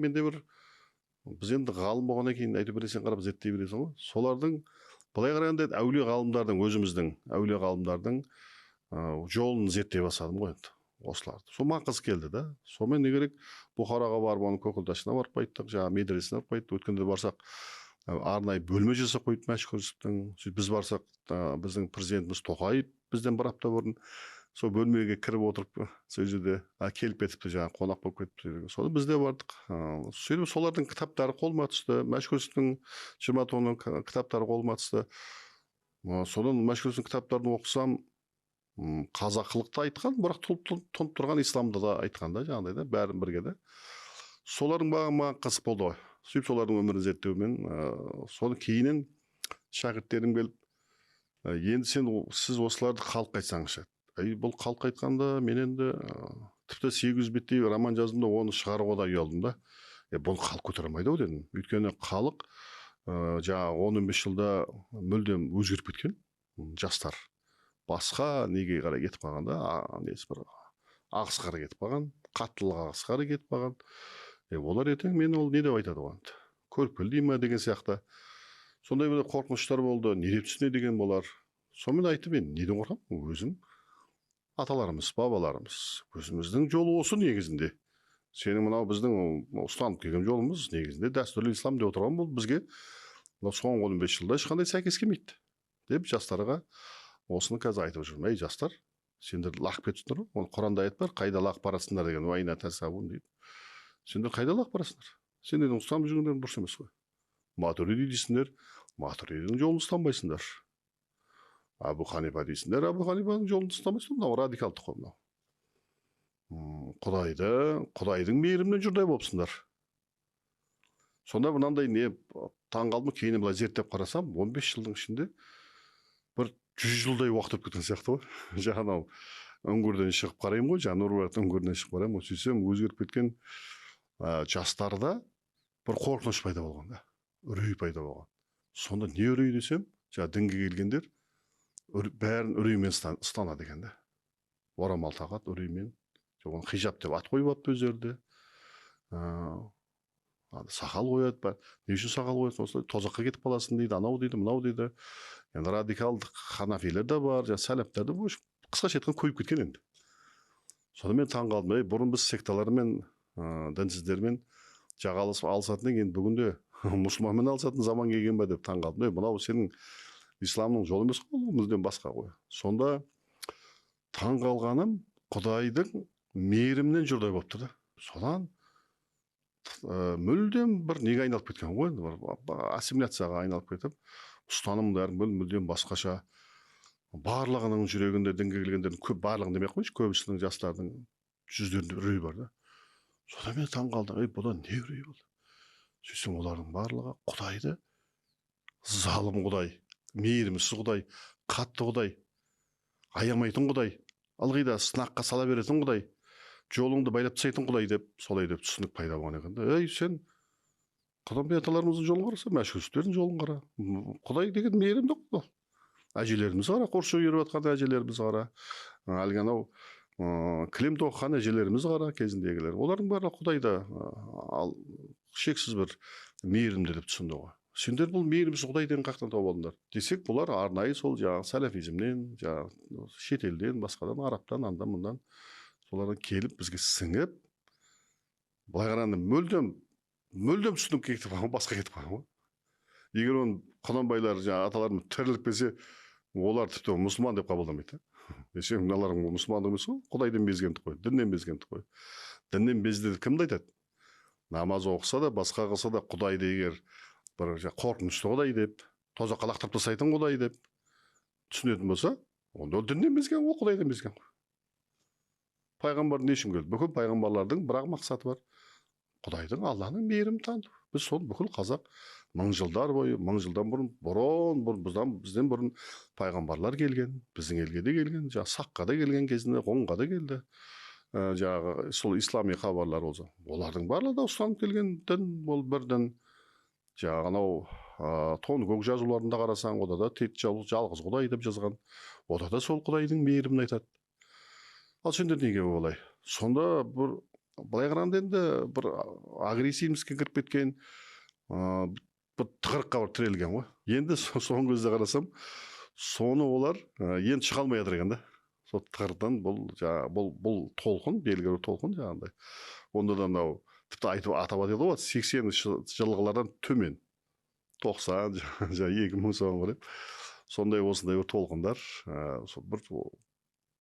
Менде бір, біз енді ғалым болғаннан кейін әйтеуір бір нәрсені қарап зерттей бересің ғой. Солардың былай қарағанда әулие ғалымдардың, өзіміздің әулие ғалымдардың жолын зерттей бастадым ғой енді осыларды. Сол маған қызық келді да. Сонымен не керек, Бұхараға барып, оның Көкілташына барып қайттық, жаңағы медресесіне барып қайттық. Өткенде барсақ, арнайы бөлме жасап қойды Мәшһүр Жүсіптің. Сөйтіп біз барсақ, біздің президентіміз Тоқаев бізден бір апта бұрын сол бөлмеге кіріп отырып, сол жерде келіп кетіпті, жаңағы қонақ болып кетіпті. Соны біз де бардық. Сөйтіп солардың кітаптары қолыма түсті. Мәшһүр Жүсіптің 20 томның кітаптары қолыма түсті. Содан Мәшһүр Жүсіптің кітаптарын оқысам, қазақылықты айтқан, бірақ тұнып тұрған исламды да айтқан да, жаңағыдай да, бәрін бірге де. Солардың бағы маған қызық болды ғой. Сөйтіп солардың өмірін зерттеумен, соны кейіннен шәкірттерім келіп, енді сіз осыларды халыққа айтсаңызшы. Әй, бұл халыққа айтқанда мен енді, тіпті 800 беттей роман жаздым да, оны шығаруға да ұялдым да. Бұл халық көтере алмайды ау дедім. Өйткені халық, жаңағы 10-15 жылда мүлдем өзгеріп кеткен жастар. Басқа неге қарай кетіп қалған да, несі бір ағысқа қарай кетіп қалған, қаттылық ағысқа қарай кетіп қалған. Олар ертең мен ол не деп айтады оған? Көріпкел дей ма деген сияқты. Сондай бір қорқыныштар болды, не деп түсінеді деген болар. Сонымен айтып, мен неден қорқамын? Өзім аталарымыз, бабаларымыз, өзіміздің жолы осы негізінде. Сенің мынау біздің ұстанып келген жолымыз негізінде дәстүрлі ислам деп отырған бұл бізге мынау соңғы 15 жылда ешқандай сәйкес келмейді деп жастарға осыны қазір айтып жүрмін. Ей жастар, сендер лағып кетіпсіңдер ғой. Оны Құранда аят бар, қайда лағып барасыңдар деген, уайна тәсәбун дейді. Сендер қайда лағып барасыңдар? Сендердің ұстанып жүргендерің дұрыс емес қой. Матуриди дейсіңдер, Матуридидің жолын ұстанбайсыңдар. Абу Ханифа дейсіңдер, Абу Ханифаның жолын ұстамайсыңдар. Мынау радикалдық қой мынау. Құдайдың мейірімінен жұрдай болыпсыңдар. Сонда мынандай не таң қалдым, кейін былай зерттеп қарасам, 15 жылдың ішінде бір 100 жылдай уақыт өтіп кеткен сияқты ғой. Жаңа анау үңгірден шығып қараймын ғой, жаңа Нұрбарат үңгірінен шығып қараймын ғой, сөйтсем өзгеріп кеткен, жастарда бір қорқыныш пайда болған да, үрей пайда болған. Сонда не үрей десем, жаңа дінге келгендер бәрін үреймен ұстанады екен да. Орамал тағады үреймен. Жоқ, оны хижаб деп ат қойып алыпты өздері де. Сақал қояды ба? Не үшін сақал қоясың? Осылай тозаққа кетіп қаласың дейді, анау дейді, мынау дейді. Енді радикалдық ханафилер де бар, жаңа сәләптер де бар. Қысқаша айтқанда көбейіп кеткен енді. Сонда мен таң қалдым. Ей, бұрын біз секталармен, дінсіздермен жағаласып алысатын едік, енді бүгінде мұсылманмен алысатын заман келген бе деп таң қалдым. Ей, мынау сенің исламның жолы емес қой, ол мүлдем басқа ғой. Сонда таң қалғаным, Құдайдың мейірімінен жұрдай болып тұр да. Содан, мүлдем бір неге айналып кеткен ғой, енді бір ассимиляцияға айналып кетіп, ұстанымдары мүлдем басқаша. Барлығының жүрегінде дінге келгендердің көп, барлығын демей ақ қояйыншы, көбісінің жастардың жүздерінде үрей бар да. Содан мен таң қалдым, ей, бұдан не үрей болды? Сөйтсем олардың барлығы Құдайды залым Құдай, мейірімсіз Құдай, қатты Құдай, аямайтын Құдай, ылғи да сынаққа сала беретін Құдай, жолыңды байлап тастайтын Құдай деп, солай деп түсінік пайда болған екен да. Ей, сен Құдай аталарымыздың жолын қараса, Мәшһүр Жүсіптердің жолын қара. Құдай деген мейірімді Құдай. Әжелеріміз қара, қорша үйіріп жатқан әжелеріміз қара. Әлгі анау, кілем тоқыған әжелеріміз қара кезіндегілер. Олардың барлығы Құдайда, ал шексіз бір мейірімді деп түсінді ғой. Сендер бұл мейірімсіз Құдай деген қаяқтан тауып алдыңдар десек, бұлар арнайы сол жаңағы сәләфизмнен, жаңағы шетелден, басқадан, арабтан, андан мындан солардан келіп бізге сіңіп, былай қарағанда мүлдем түсінікке кетіп қалған, басқа кетіп қалған ғой. Егер оны Құнанбайлар, жаңағы аталарымыз тіріліп келсе, олар тіпті мұсылман деп қабылдамайды да. Десем, мыналарың мұсылмандық емес қой, Құдайдан безгендік қой, діннен безгендік қой. Діннен безді деп кімді айтады? Намаз оқыса да, басқа қылса да, Құдайды егер бір қорқынышты Құдай деп, тозаққа лақтырып тастайтын Құдай деп түсінетін болса, онда ол діннен безген, ол Құдайдан безген ғой. Пайғамбар не үшін келді? Бүкіл пайғамбарлардың бір-ақ мақсаты бар. Құдайдың, Алланың мейірімін таныту. Біз соны бүкіл қазақ мың жылдар бойы, мың жылдан бұрын, бұрын, бұрын, бізден бұрын пайғамбарлар келген, біздің елге де келген, жаңағы Саққа да келген кезінде, Ғұнға да келді. Жаңағы сол ислами хабарлар болса, олардың барлығы да ұстанып келген дін, ол бір дін. Жаңағы анау, Тоныкөк жазуларында қарасаң, ода да тек жалғыз Құдай деп жазған. Ода да сол Құдайдың мейірімін айтады. Ал сендер неге олай? Сонда бір Былай қарағанда енді бір агрессивностьке кіріп кеткен, бір тығырыққа бір тірелген ғой. Енді соңғы кезде қарасам, соны олар енді шыға алмай жатыр екен да. Сол тығырықтан бұл жаңағы бұл толқын, белгілі бір толқын жаңағындай. Онда да мынау тіпті айтып атап айтады ғой, 80-ші жылғылардан төмен, 90, жаңағы 2000 соған қарай сондай осындай бір толқындар, сол бір